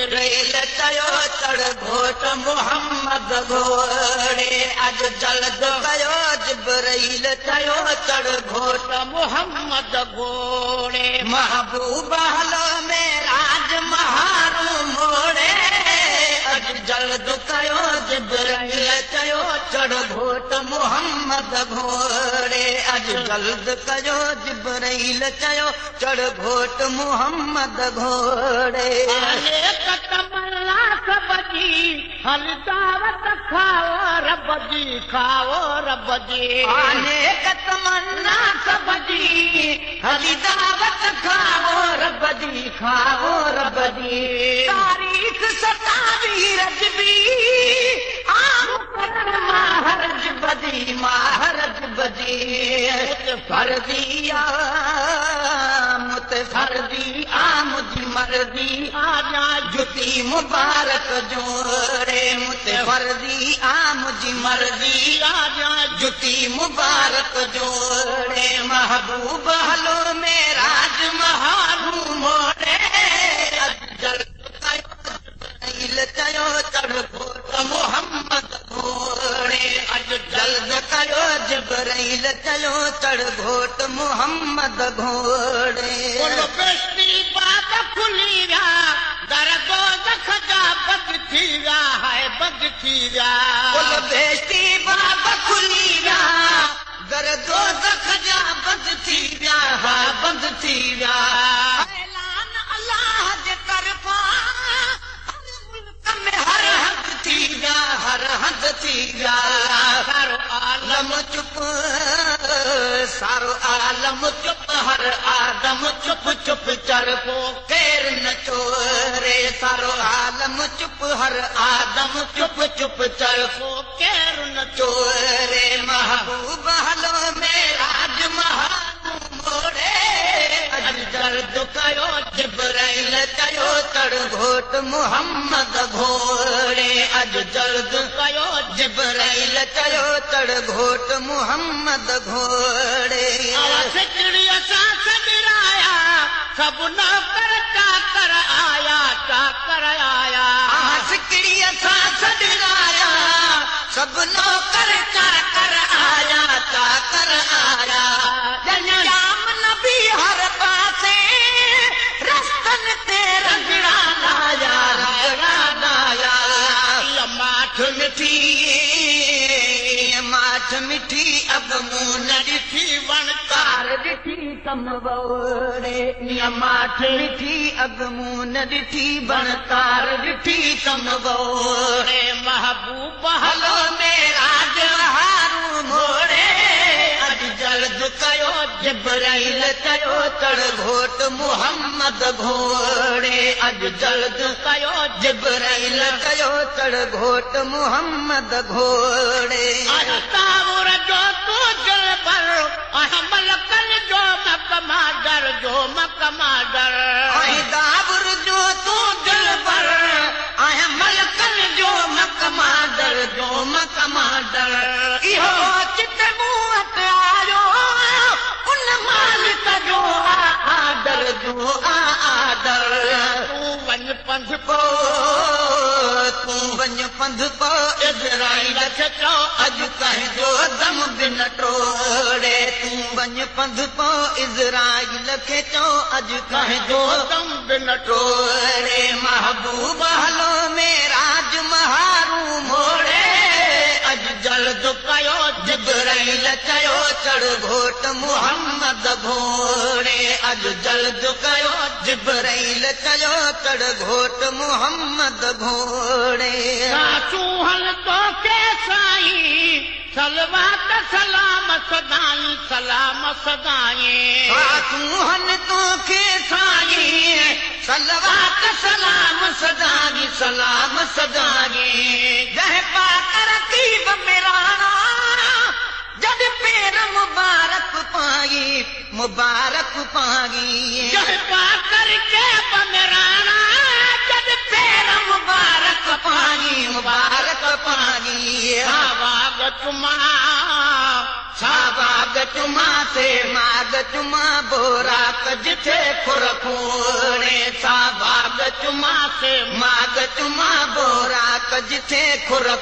जिब्राइल चयो चढ़ घोट मोहम्मद घोड़े अॼु जल्द कयो जिब्राइल चयो चढ़ घोट मोहम्मद घोड़े महबूब हलो मेराज महारू मोड़े अॼु जल्द कयो जिब्राइल चयो चढ़ घोट मोहम्मद घोड़े अॼु जल्द कयो जिब्राइल चयो चढ़ घोट मोहम्मद घोड़े हल दावत खाओ रब जी खाओ रब जी अनेक तमन्ना सब जी हली दावत खाओ रब जी खाओ रब जी तारीख 27 रजबी आम करण माहरज बदी माहरज बदी फर्जी आम ते फर्जी आम जी मर्जी आ जुती मुबारक जोड़े मुते फर्जी आम जी मर्जी आ जुती मुबारक जोड़े महबूब हलो मेराज महारू मोड़े चयो चढ़ घोट मोहम्मद घोड़े अॼु जल्द कयो जिब्राइल चयो चढ़ घोट मोहम्मद घोड़े बेश्ती बात खुली विया दर दोज़ख जा बंद थी विया हाय बंद थी विया बोलो बेश्ती बाब खुली विया दर दोज़ख जा बंद थी विया हा बंद थी विया ऐलान अल्लाह जे तरफ़ां में हर हंध थी विया हर हंध थी विया सारो आलम चुप सारो आलम चुप हर आदम चुप चुप चरपो केर न चोरे सारो आलम चुप हर आदम चुप चुप चरपो केर न चोरे महबूब हलो मेराज महारू मोड़े अॼु जल्द कयो जिब्राइल चयो चढ़ घोट मोहम्मद घोड़े अॼु जल्द कयो जिब्राइल चयो चढ़ घोट मोहम्मद घोड़े सिकड़ी सां सॾराया सभु नौकर चाकर आया चाकर आया सिकड़ीअ सां सॾराया सभु नौकर चाकर आया चाकर आया जाम नबी हर पासे रस्तन ते रंगड़ा लाया रंगड़ा लाया माठ मिठी माठ मिठी अब मूं न ॾिठी वणकार ॾिठी कम वोड़े माठ मिठी अब मूं न ॾिठी वणकार ॾिठी कम वोड़े महबूब हलो मेराज हारू मोड़े अॼु जल्द कयो जिब्राइल चयो चढ़ घोट मोहम्मद घोड़े अॼु जल्द कयो जिब्राइल चयो चढ़ घोट मोहम्मद घोड़े ताउर जो तूं दिलबर ऐं मलकन जो मकमादर जो मकमादर ऐं दाबुर जो तूं दिलबर ऐं मलकन जो मकमादर जो मकमादर इहो चित मूं वटि आयो उन मालिक जो आदर जो आदर तूं वञ पंध पो तूं वञ पंध पो इज़राइल खे चओ अॼु कंहिंजो दम बि न टोड़े तूं वञ पंध पो इज़राइल खे चओ अॼु कंहिंजो दम बि न टोड़े महबूब हलो मेराज महारू मोड़े अॼु जल्द कयो जिब्राइल चयो चढ़ घोट मोहम्मद घोड़े अॼु जल्द कयो जिब्राइल चयो चढ़ घोट मोहम्मद घोड़े चूहन तोखे साईं सलवात सलाम सदाई सलाम सदाई चूहन तोखे साईं सलवात सलाम सदाई सलाम सदाई जंहिं पाक रकीब मेराना जद पेर मुबारक पाई मुबारक पाई जंहिं पाक रकीब मेराना जद पेर मुबारक पाई मुबारक पाई सावाग चुमा सावाग चुमा से माग चुमा बोराक जिथे खुर खूणे सावाग چمان سي ماڳ چمان بوراڪ جٿي کر.